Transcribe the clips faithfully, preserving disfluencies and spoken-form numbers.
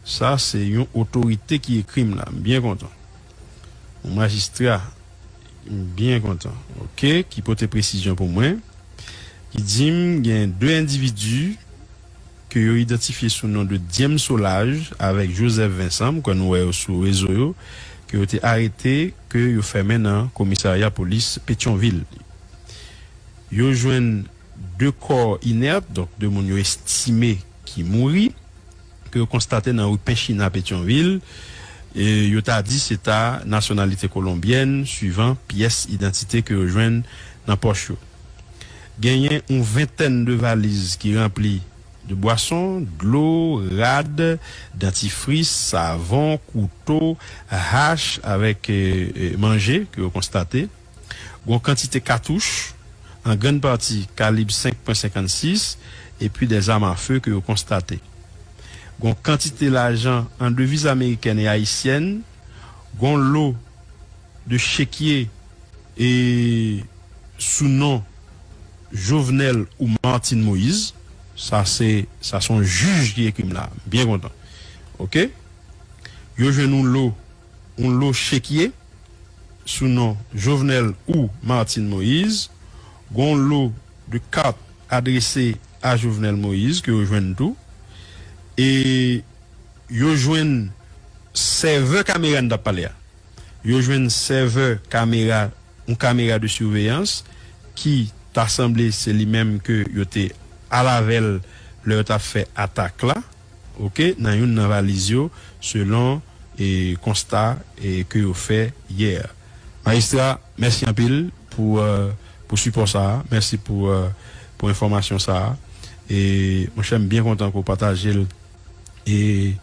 Sa se yon otorite ki ekri m la. M byen kontan. Yon majistra, m byen kontan. Oke, ki pote presizyon pou mwen. Ki di m gen de endividi ke yo idantifye sou non de Diem Solaj avèk Joseph Vincent, m kwè nou wè yo sou rezo yo, ke yo te arete, ke yo fèmen nan komisarya polis Petyonvil. Yo jwenn de kò inèt, donk de moun yo estime ki mouri, ke yo konstate nan ri Penchina Petyonvil. E yo ta di se ta nasyonalite kolonbyèn, swivan pyès idantite ke yo jwenn nan pòch yo. Genyen yon ventèn de valiz ki ranpli de bwason, dlo, rad, dantifris, savon, kouto, hach avèk, e, e, manje ke yo konstate. Gon kantite katouch, an grann pati kalib senk pwen senkannsis, epi dè zam a fe ke yo konstate. Gon kantite lajan an deviz amerikèn e ayisyèn, gon lo de chekye e sou non Jovenel ou Martine Moïse. Sa se, sa se yon jij ki ekri m la. M byen kontan. Oke? Yo jwenn yon lo, yon lo chekye sou non Jovenel ou Martine Moïse. Gon lo de kat adrese a Jovenel Moïse ke yo jwenn tou. E yo jwenn sèvè kamera n t ap pale a. Yo jwenn sèvè kamera, yon kamera de siveyans ki ta sanble se li menm ke yo te al avè l lè yo t ap fè atak la, oke, nan youn nan valiz yo, selon, e, konsta, e, ke yo fè yè. Majistra, mèsi anpil pou, e, pou sipò sa a. Mèsi pou, e, pou enfòmasyon sa a. E, monchè, m byen kontan ke w pataje l, e,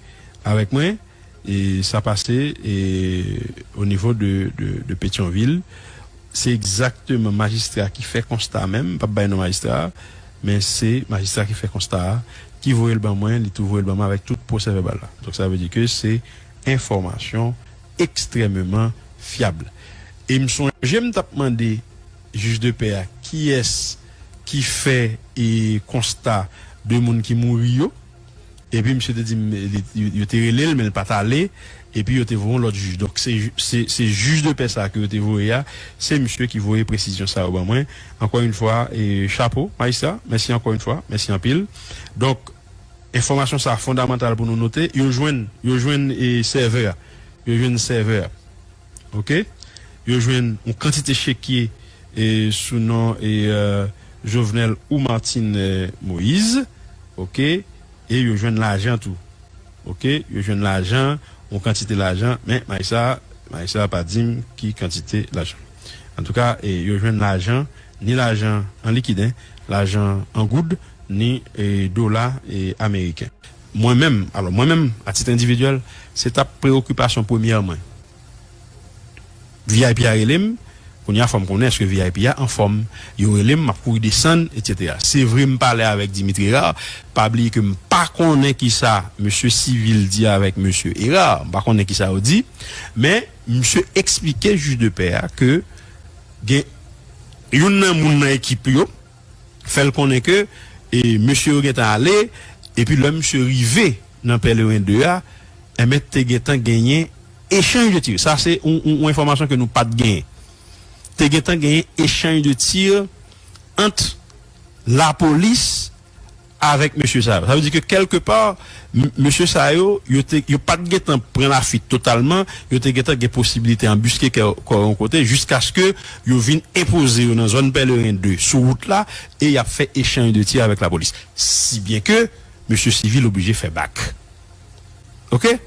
avèk mwen. E sa pase, e, o nivo de, de, de Petyonvil. Se egzakteman majistra ki fè konsta a menm, m p ap bay non majistra a, men se majistra ki fè konsta a, ki voye l ban mwen, li tou voye l ban mwen avèk tout pwosè vèbal la. Donk, sa vle di ke se enfòmasyon ekstrèmeman fyab. E m sonje m t ap mande jij de pè a kiyès ki fè, e, konsta de moun ki mouri yo. Epi misye te di m, li, yo, yo te rele l, men l pa t ale. Epi yo te voye yon lòt jij. Donk, se, se, se jij de pè sa a ke yo te voye a, se misye ki voye presizyon sa yo ban mwen. Ankò yon fwa, e, chapo, majistra. Mèsi ankò yon fwa. Mèsi anpil. Donk, enfòmasyon sa a fondamantal pou nou note. Yo jwenn, yo jwenn, e, sèvè a. Yo jwenn sèvè a. Oke? Yo jwenn yon kantite chekye, e, sou non, e, e, Jovenel ou Martine, e, Moïse. Oke? E yo jwenn lajan tou. Oke? Yo jwenn lajan, yon kantite lajan, men majistra, majistra pa di m ki kantite lajan. Antouka, e, yo jwenn lajan, ni lajan an likid, en, lajan an goud, ni, e, dola, e, ameriken. Mwen menm, alò, mwen menm, a tit endividyèl, se t ap preyokipasyon premyè mwen. V I P a rele m, kounye a fò m konnen èske V I P a anfòm. Yo rele m, m ap kouri desann, etsetera. Se vre, m pale avèk Dimitri Hérard, pa bliye ke m pa konnen kisa mesye Civil di avèk mesye Hérard, m pa konnen kisa yo di, men misye eksplike jij de pè a ke gen youn nan moun nan ekip yo, fè l konnen ke, e, mesye yo gentan ale, epi lè misye rive nan Pèleren de a, enben, te gentan genyen echanj de tir. Sa se yon, yon, yon enfòmasyon ke nou pa t genyen. Te gentan genyen echanj de tir ant lapolis avèk mesye sa yo. Sa vle di ke kèlkepa, m-, mesye sa yo, yo te, yo pa t gentan pran lafuit totalman, yo te gentan gen posiblite anbiske kò, kò yo yon kote, jiskaske yo vin enpoze yo nan zòn Pèleren de sou wout la, e y ap fè echanj de tir avèk lapolis. Si byen ke mesye Civil oblije fè bak. Oke?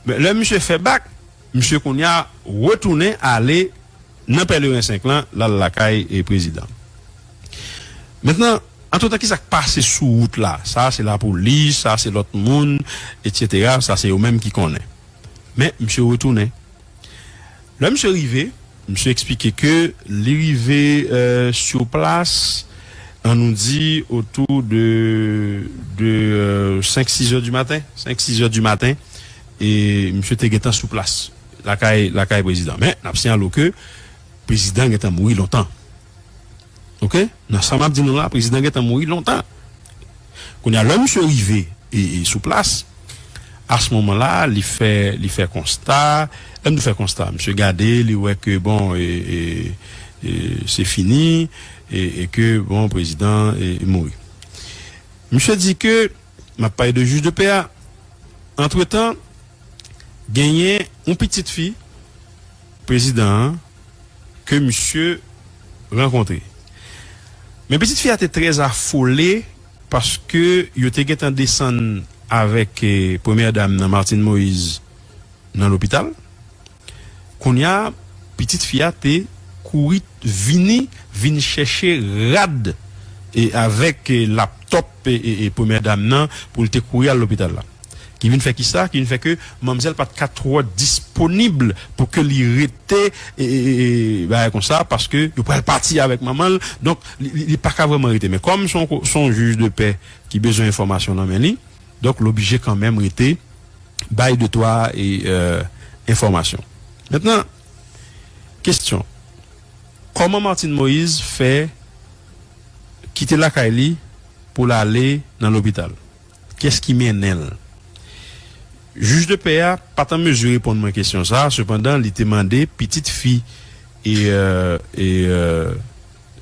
Men lè misye fè bak, misye kounye a retounen ale nan Pèleren senk lan, l al lakay, e, prezidan. Mentnan, antretan, kisa k pase sou wout la? Sa se lapolis, sa se lòt moun, etsetera. Sa se yo menm ki konnen. Men, misye retounen. Lè misye rive, misye eksplike ke li rive, e, sur place, ann nou di, otou de, de, e, senk, sis è di maten, senk, sis è di maten, e misye te gentan sou plas, lakay, lakay prezidan. Men, n ap siyale w ke prezidan gentan mouri lontan. Oke? Nan sa m ap di nou la, prezidan gentan mouri lontan. Kounye a, lè misye rive, e, e, sou plas, a se moman la, li fè, li fè konsta, lè m di fè konsta, misye gade, li wè ke, bon, e, e, e, se fini, e, e ke, bon, prezidan e, e mouri. Misye di ke, m ap pale de jij de pè a, antretan, genyen yon pitit fi prezidan an ke misye rankontre. Men pitit fi a te trè afole paske yo te gentan desann avèk eh, premyè dam nan, Martine Moïse, nan lopital. Kounye a, pitit fi a te kouri vini, vin chèche rad e avèk eh, laptòp e, e, e premyè dam nan pou l te kouri al lopital la. Ki vin fè kisa? Ki vin fè ke manmzèl pa t ka twò disponib pou ke li rete e, e, e, e bagay konsa, paske yo pral pati avèk manman l. Donk, li, li, li pa ka vrèman rete. Men kòm se yon, se yon jij de pè ki bezwen enfòmasyon nan men li, donk, l oblije kanmenm rete bay de twa e, euh, enfòmasyon. Mentnan, kesyon. Kòman Martine Moïse fè kite lakay li pou l ale nan lopital? Kiyès ki mennen l? Jij de pè a pa t an mezi reponn mwen kesyon sa a, sepandan, li te mande pitit fi e, euh, e, euh,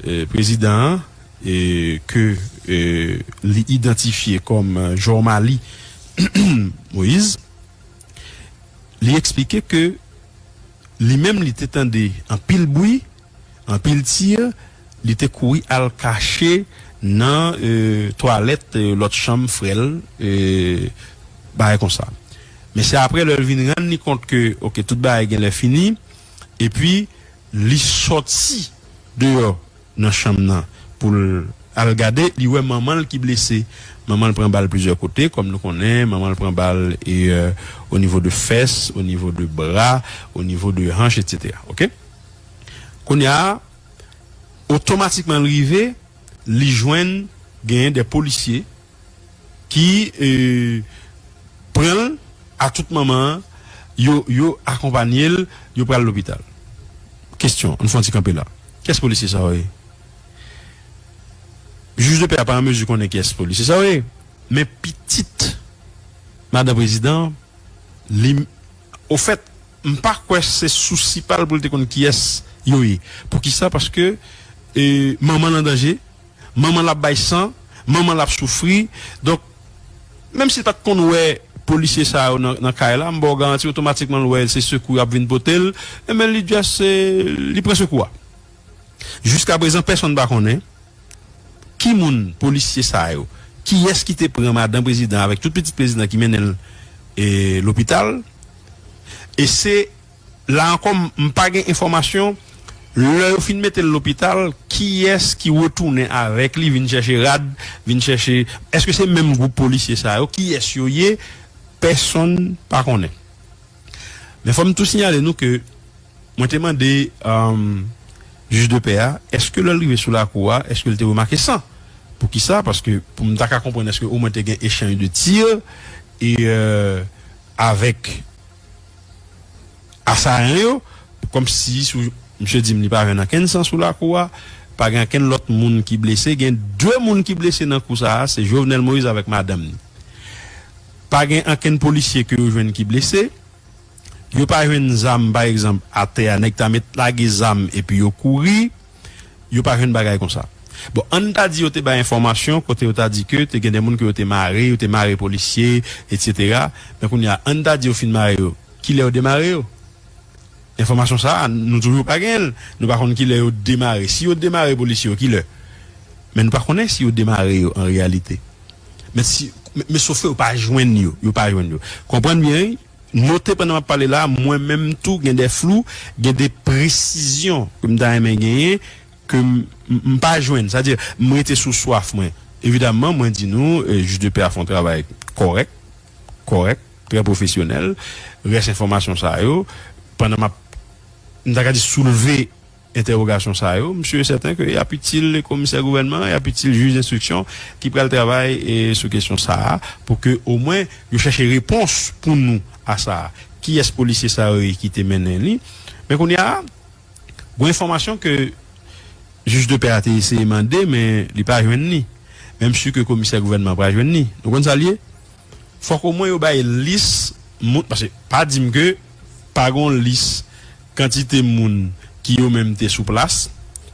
euh, prezidan an, e, ke, euh, li idantifye kòm, euh, Jormalie Moïse, li eksplike ke li menm li te tande anpil bri, anpil tir, li te kouri al kache nan, euh, twalèt, euh, lòt chanm frè l, euh, bagay konsa. Men se apre lè l vin rann li kont ke, oke, tout bagay genlè fini, epi li sòti deyò nan chanm nan pou l al gade, li wè manman l ki blese. Manman l pran bal plizyè kote, kòm nou konnen, manman l pran bal e, euh, o nivo de fès, o nivo de bra, o nivo de hanch, etsetera. Oke? Kounye a, otomatikman l rive, li jwenn genyen de polisye ki, eh, pran l a tout moman an, yo, yo akonpanye l, yo pral lopital. Kesyon, ann fè yon ti kanpe la. Kiyès polisye sa yo ye? Jij de pè a pa an mezi konnen kiyès polisye sa yo ye. Men pitit madan prezidan, li, ofèt, m pa kwè se sousi pa l pou l te konn kiyès yo ye. Poukisa? Paske, eh, manman l an danje, manman l ap bay san, manman l ap soufri. Donk, menm si l pa t konn wè polisye sa yo nan, nan kay la, m ba w garanti otomatikman l wè se sekou y ap vin pote l, enben li just, eh, li pran sekou a. Jiskaprezan, pèsonn pa konnen ki moun polisye sa yo, kiyès ki te pran madan prezidan avèk tout pitit prezidan ki mennen l, eh, lopital. E se la ankò, m, m pa gen enfòmasyon, lè yo fin mete l lopital, kiyès ki retounen avèk li, vin chèche rad, vin chèche, èske se menm gwoup polisye sa yo, kiyès yo ye, pèsonn pa konnen. Men fò m tou siyale nou ke mwen te mande, um, jij de pè a, èske lè l rive sou lakou a, èske l te remake san? Poukisa? Paske pou m ta ka konprann èske omwen te gen echanj de tir e, euh, avèk asayan yo, kòmsi sou, misye di m li pa jwenn ankenn san sou lakou a, pa gen ankenn lòt moun ki blese, gen de moun ki blese nan kou sa a, se Jovenel Moïse avèk madanm ni. Pa gen ankenn polisye ke yo jwenn ki blese, yo pa jwenn zam, pa egzanp, atè a, nèg ta met lage zam epi yo kouri, yo pa jwenn bagay konsa. Bon, ann ta di yo te bay enfòmasyon kote yo ta di ke te gen de moun ke yo te mare, yo te mare polisye, etsetera. Men kounye a, ann ta di yo fin mare yo, kilè yo demare yo? Enfòmasyon sa a, nou toujou pa genyen l. Nou pa konn kilè yo demare. Si yo demare polisye yo, kilè? Men nou pa konnen si yo demare yo an reyalite. Men si, men, men sof ke yo pa jwenn yo, yo pa jwenn yo. Konprann byen, wi. Note pandan m ap pale la, mwen menm tou gen de flou, gen de presizyon ke m ta renmen genyen, ke m, m, m pa jwenn. Sa di, m rete sou swaf mwen. Evidamman, mwen di nou, eh, jij de pè a fè yon travay kòrèk, kòrèk, trè pwofesyonèl. Rès enfòmasyon sa yo, pandan m ap, m ta ka di soulve entèwogasyon sa yo, m si e sèten ke y ap itil komisè gouvènman, y ap itil jij denstriksyon ki pral travay, eh, sou kesyon sa a, pou ke omwen yo chèche repons pou nou a sa a. Kiyès polisye sa yo ye ki te mennen li? Men kounye a, gon enfòmasyon ke jij de pè a te eseye mande, men li pa jwenn li. Men m si ke komisè gouvènman pa jwenn li. Nou konn sa l ye? Fòk omwen yo bay lis moun, paske pa di m ke pa gen yon lis kantite moun ki yo menm te sou plas,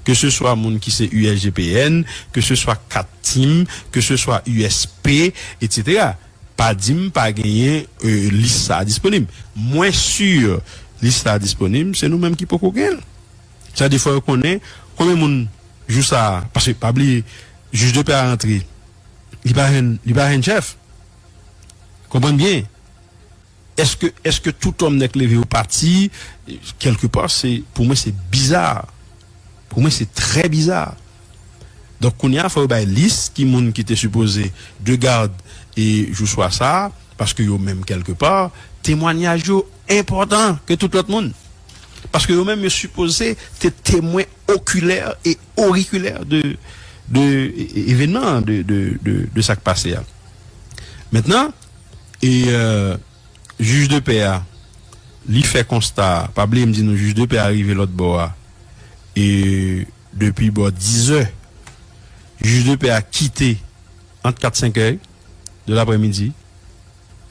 ke se swa moun ki se U S G P N, ke se swa kat tim, ke se swa U S P, etsetera. Pa di m pa genyen, euh, lis sa a disponib. Mwen si lis sa a disponib, se nou menm ki poko genyen l. Sa di fò yo konnen konbyen moun jou sa a, paske pa bliye, jij de pè a rantre, li pa jwenn, li pa jwenn chèf. Konprann byen. Èske, èske tout òm nèk leve yo pati? Kèlkepa, se, pou mwen, se biza. Pou mwen, se trè biza. Donk, kounye a, fò yo bay lis ki moun ki te sipoze de gad e jou swa sa a, paske yo menm, kèlkepa, temwanyaj yo enpòtan ke tout lòt moun. Paske yo menm, yo sipoze te temwen okilè e orikilè de, de e- e- evènman, de, de, de, de sa k pase a. Mentnan, e, euh, jij de pè a, li fè konsta a. Pa bliye m di nou, jij de pè a rive lòt bò a, e depi bò dizè, jij de pè a kite ant kat senkè de laprèmidi.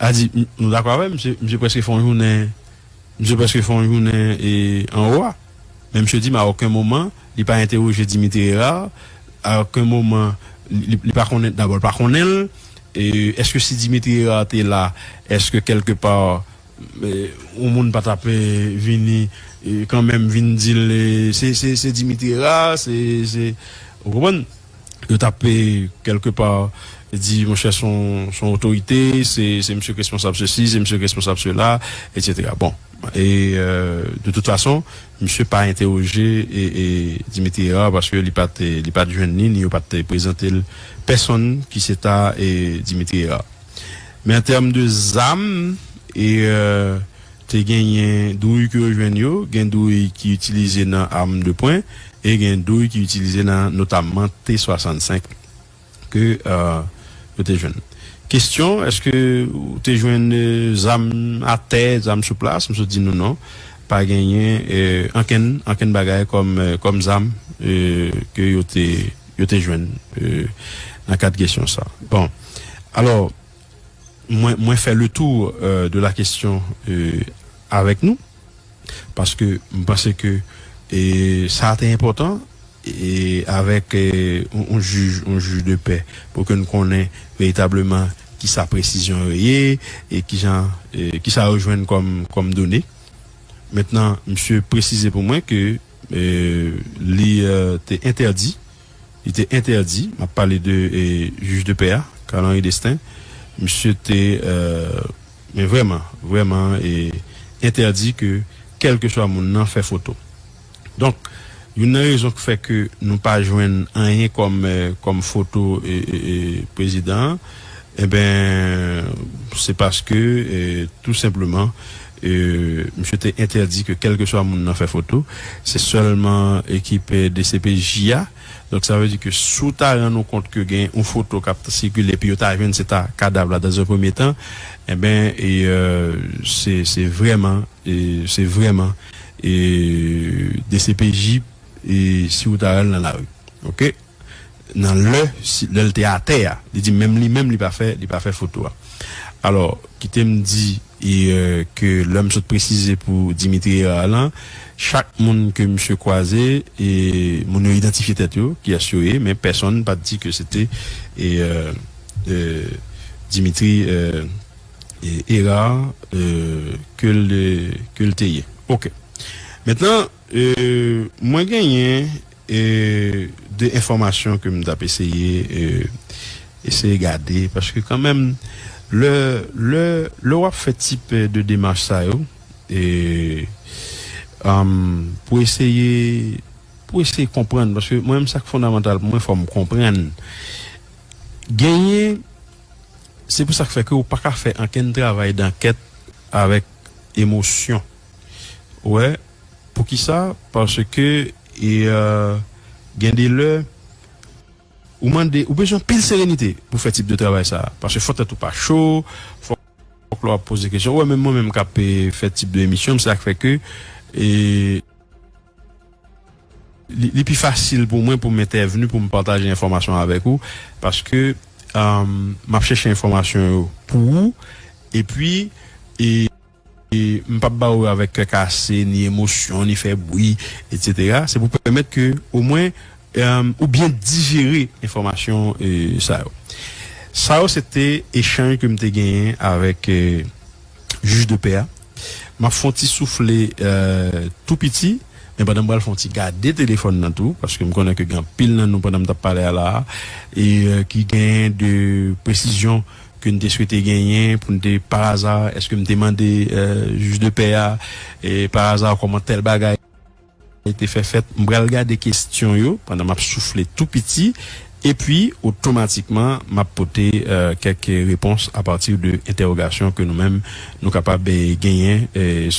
A di, m- nou dakò avè m, misye, misye prèske fè yon jounen, misye prèske fè yon jounen e anwo a. Men misye di m a okenn moman, li pa entèwoje Dimitri Hérard, a okenn moman, li, li pa konnen, dabò, li pa konnen l. E èske si Dimitri Hérard te la, èske kèlkepa, e, yon moun pa t ap, e, vini, e, kanmenm vin di l, e, se, se, se Dimitri Hérard, se, se, ou konprann? Yo t ap, e, kèlkepa di, monchè, se yon, se yon otorite, se, se misye k responsab sesi, se misye k responsab sela, etsetera. Bon, e, euh, de tout fason, misye pa entèwoje e, e Dimitri Hérard paske li pa t, li pa t jwenn li, ni yo pa t prezante l pèsonn ki se ta, e, Dimitri Hérard. Men an tèm de zam, e, euh, te genyen dwouy ke yo jwenn yo, gen dwouy ki itilize nan am de pwen, e gen dwouy ki itilize nan notamman T swasannsenk ke, euh, yo te jwenn. Kesyon, èske ou te jwenn, euh, zam atè, zam sou plas? M sot di nou non. Pa genyen, euh, ankenn, ankenn bagay kòm, euh, kòm zam, euh, ke yo te, yo te jwenn, euh, nan kad kesyon sa. Bon, alò, mwen, mwen fè le tour, euh, de la kesyon, euh, avèk nou, paske m panse ke, e, sa te enpòtan, e, avèk, e, yon, yon jij, yon jij de pè, pou ke n konnen veritableman kisa presizyon yo ye, e kijan, e, kisa yo jwenn kòm, kòm done. Mentnan, misye presize pou mwen ke, e, li, e, te entèdi, li te entèdi, m ap pale de, e, jij de pè a, Carl Henry Destin, misye te, e, men vrèman, vrèman, e, entèdi ke kèlkeswa moun nan fè foto. Donk, youn nan rezon ki fè ke nou pa jwenn anyen kòm, e, kòm foto, e, e, e, prezidan an, enben, se paske, e, tou senpleman, e, misye te entèdi ke kèlkeswa moun nan fè foto. Se sèlman ekip, e, D C P J a. Donk, sa vle di ke si w ta rann ou kont ke gen yon foto k ap sikile, epi yo ta jwenn se ta kadav la, dans un premier temps, enben, e, e, se, se vrèman, e, se vrèman, e, D C P J, e, si w ta rann nan lari. Oke? Nan lè, si, lè l te atè a, li di menm li menm, li pa fè, li pa fè foto a. Alò, kite m di, e, e, ke lè m sot presize pou Dimitri Hérard lan, chak moun ke misye kwaze, e, moun yo idantifye tèt yo, kiyès yo ye, men pèsonn pa t di ke se te, e, e, e, Dimitri, e, e, Hérard, e, ke l, ke l te ye. Oke. Mentnan, e, mwen genyen, e, de enfòmasyon ke m t ap eseye, e, eseye gade, paske kanmenm, lè, lè, lè w ap fè tip de demach sa yo, e, um, pou eseye, pou eseye konprann, paske mwen menm sa k fondamantal pou mwen, fò m konprann. Genyen, se pou sa k fè ke ou pa ka fè ankenn travay dankèt avèk emosyon. Ou wè, poukisa? Paske, e, euh, gen de lè, ou mande, ou bezwen anpil serenite pou fè tip de travay sa a. Paske fò tèt ou pa cho, fòk lè w ap poze kesyon. Ou wè, menm mwen menm k ap, e, fè tip de emisyon, se sa k fè ke, e, li, li pi fasil pou mwen pou m entèvni, pou m pataje enfòmasyon avèk ou, paske um, m ap chèche enfòmasyon yo pou ou, epi e, e m p ap ba ou avèk kè kase, ni emosyon, ni fè bri, etsetera. Se pou pèmèt ke omwen um, ou byen dijere enfòmasyon e, sa yo. Sa yo se te echanj ke m te genyen avèk e, jij de pè a. M ap fè yon ti soufle e, tou piti, men pandan m pral fè yon ti gade telefòn nan tou, paske m konnen ke gen anpil nan nou pandan m t ap pale a la a, e e, ki genyen de presizyon ke n te swete genyen pou n te pa aza, èske m te mande e, jij de pè a e, pa aza kòman tèl bagay te fè fèt, m pral gade kesyon yo pandan m ap soufle tou piti, epi otomatikman m ap pote e, kèk repons apati de entèwogasyon ke nou menm nou kapab e, genyen e,